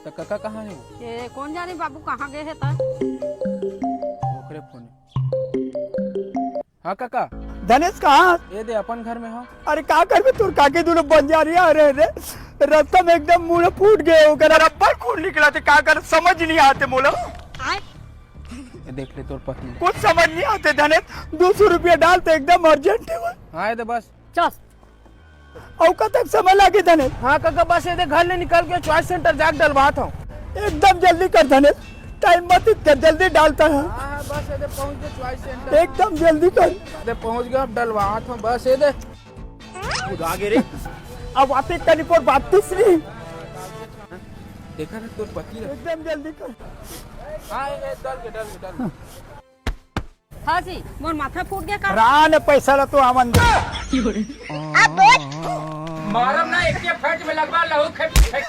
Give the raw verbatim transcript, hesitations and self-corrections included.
त कका कहाँ हे वो? ए, कोन जाने बाबू कहाँ गे हे त? ओकरे फोन हे। हाँ कका। धनेश कहाँ? ए दे अपन घर में हँव। अरे का करबे, तोर काकी दुनों बंजारिया हरे रे, रस्ता में एकदम मुड़ फूट गे, ओकर रबर खून निकलत हे, का कर समझ नहीं आत हे मोला। ए देख ले तोर पति। कुछ समझ नहीं आत हे धनेश, दो सौ रुपया डाल त एकदम urgent हे वो। हाँ ए दे बस। चल। अउ कतक समय लागे धनेश? हाँ कका, बस ए दे घर ले निकल के choice center जाके डलवात हँव। एकदम जल्दी कर धनेश, time मत कर, जल्दी डाल त। हाँ, हाँ, बस ए दे पहुँच गे choice center। एकदम जल्दी कर। ए दे पहुँच गेंव, अब डलवात हँव, बस ए दे। खुद आगे रे। अब वापिस तनी पोर बात तीसरी। देखा ना तोर पति ला। एकदम जल्दी कर। हाँ, ए, ए, डल गे, डल गे, डल गे। हाँ जी, मोर माथा फूट गे का? रा न पैसा ला तो आवन दे। मारम ना, एक के फट में लगवा लहू, फट, फट।